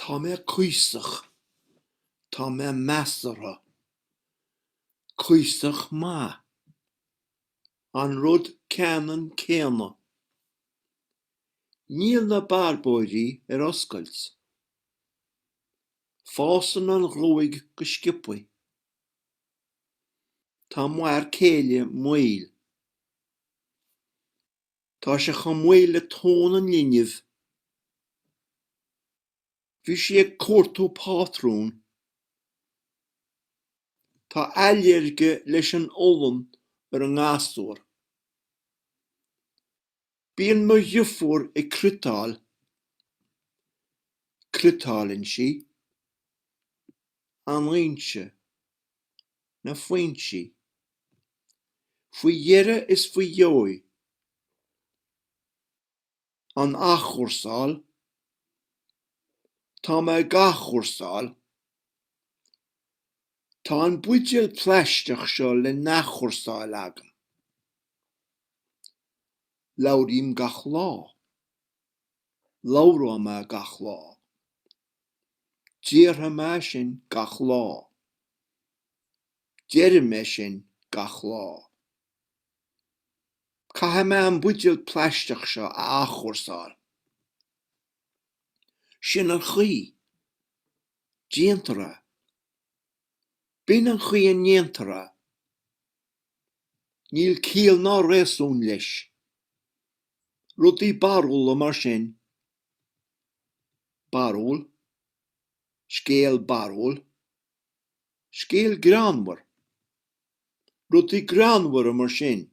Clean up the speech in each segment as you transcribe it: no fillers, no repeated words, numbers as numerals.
Tá mé cuíosach. Tá mé measartha. Cuíosach maith. An rud ceannann céanna. Níl na bearbóirí ar oscailt. Fásann an ghruaig go sciobtha. Tá m'fhear céile maol. Tá sé chomh maol le tóin an linbh. Bhí sí ag cuartú pátrún. Tá ailléirge leis an olann ar an ngasúr. Bíonn mo dhriofúr ag cniotáil. Cniotálann sí. An fhoinse. Na foinsí. Faoi dheireadh is faoi dheoidh. An athchúrsáil. Tá mé ag athchúrsáil. Tá an buidéal plaisteach seo le n-athchúrsáil agam. Labhraím gach lá. Labhróidh mé gach lá. Déarfaidh mé sin gach lá. Deirim é sin gach lá. Caithfidh mé an buidéal plaisteach seo a athchúrsáil. Sin an chaoi. Déantar é. B'in an chaoi a ndéantar é. Níl ciall ná réasún leis. Rudaí barrúla mar sin. Barúil. Scéal barrúil. Scéal greannmhar. Rudaí greannmhara mar sin.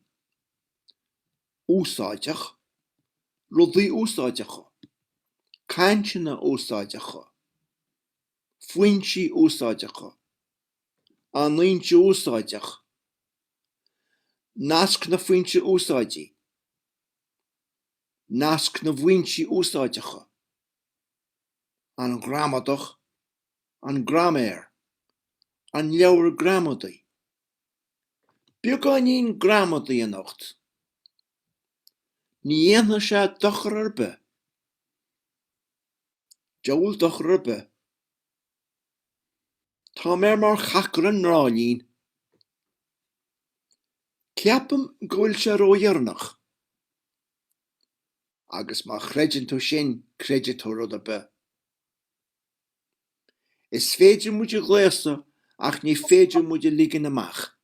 Úsáideach. Rudaí úsáideacha. Cainteanna úsáideacha. Foinsí úsáideacha. An fhoinse úsáideach. Nasc na foinse úsáidí. Nasc na bhfoinsí úsáideacha. An ghramadach. An graiméar. An leabhar gramadaí. Beagáinín gramadaí anocht. Ní dhéanfaidh sé dochar ar bith. Diabhal dochar ar bith. Tá mé mar chac ar an ngráinnín. Ceapaim go bhfuil sé ródheireanach. Agus má chreideann tú sin, creidfidh tú rud ar bith. Is féidir muid a ghléasadh ach ní féidir muid a ligean amach.